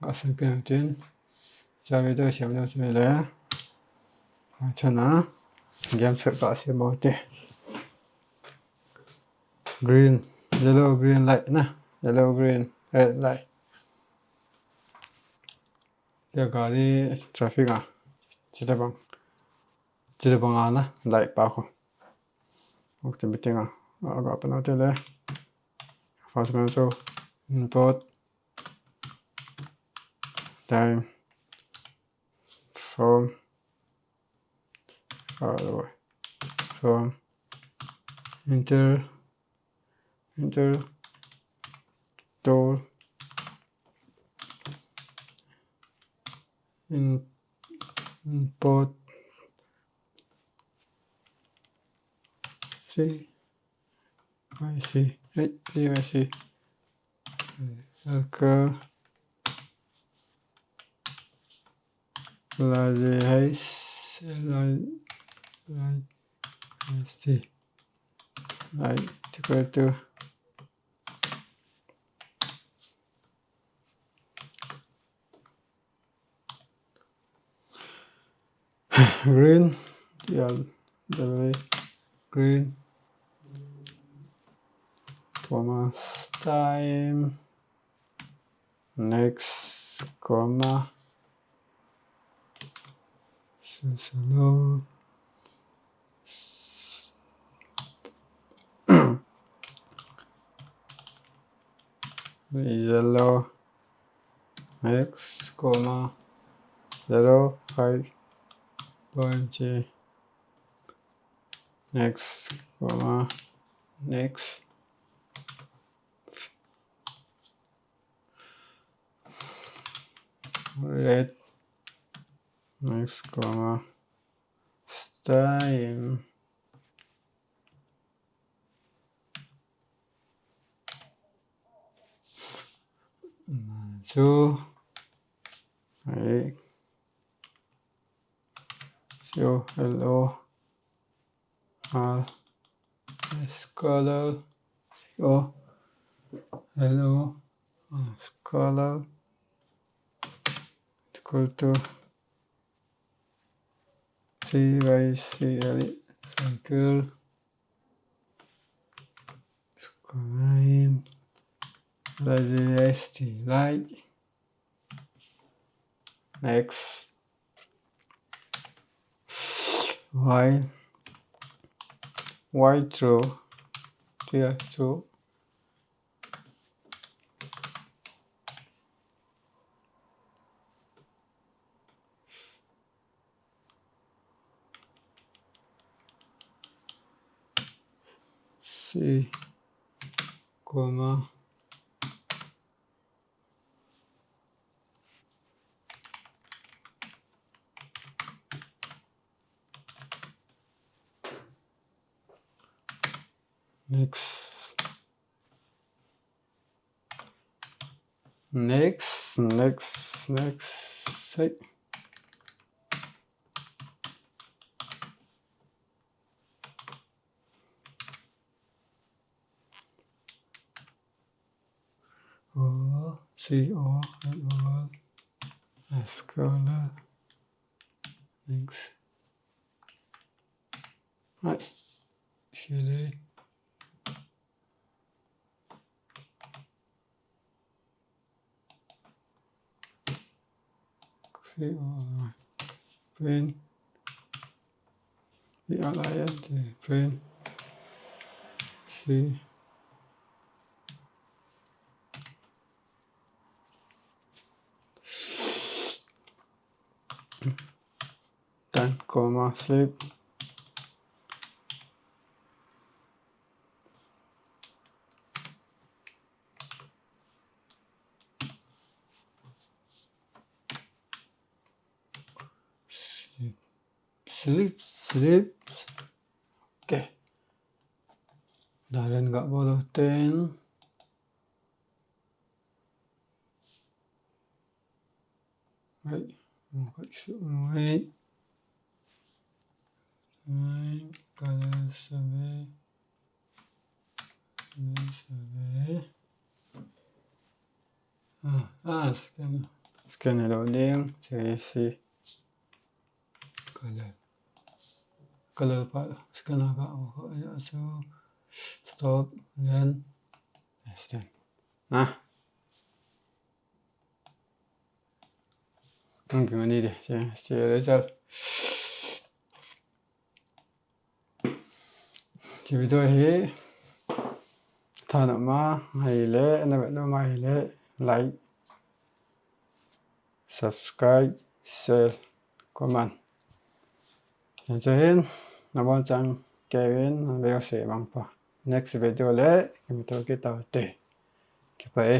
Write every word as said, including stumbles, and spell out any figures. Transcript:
Ka sempin tin. Cha video siam ding chu le. Chana. Game set ka siam mo te. Green, yellow, green light na. Yellow, green, red light. Tia gari traffic a. Chita bang. Chita bang a na. Light pa ko. Okay, meeting a. Aga pa na te le. First man so. Import. Time. From. Uh, from. Enter. Enter. Tool. In, import. C. I C. H, C, I C. Circle. Large H, large, large H T. Right, equal to green, yeah, the green, comma, time, next, comma, so, so, no. Yellow, next, comma, zero, five, point, next, comma, next, red, next, comma, time. So, I, so, hello, uh, scholar, so, hello, uh, scholar, equal to C Y C L E, circle, scribe, L I G H T, like, next, Y, Y true, here true, C, comma, next. Next, next, next. Hey. O, C O, L O, S color. Next. Right. Share. Print. P R I N T. Print. C. Time, comma, sleep. Sleep, sleep, sleep. Okay. Daren ga bolo ten. Wait, wait, wait. Wait, color survey. Color survey. Ah, ah, scan. Scan hello ding, C C. Color. Color pa, scan ka, so, stop, then, then. Na. Ang kung ani de, si, si result. Chi video hi thanop ma ahile, na vet nom ma ahile, like, subscribe, share, comment. Jai Hind, nabonchauvin, kei in, na veu se mangpa. Next video le, kimuto kit taute. Kipah e.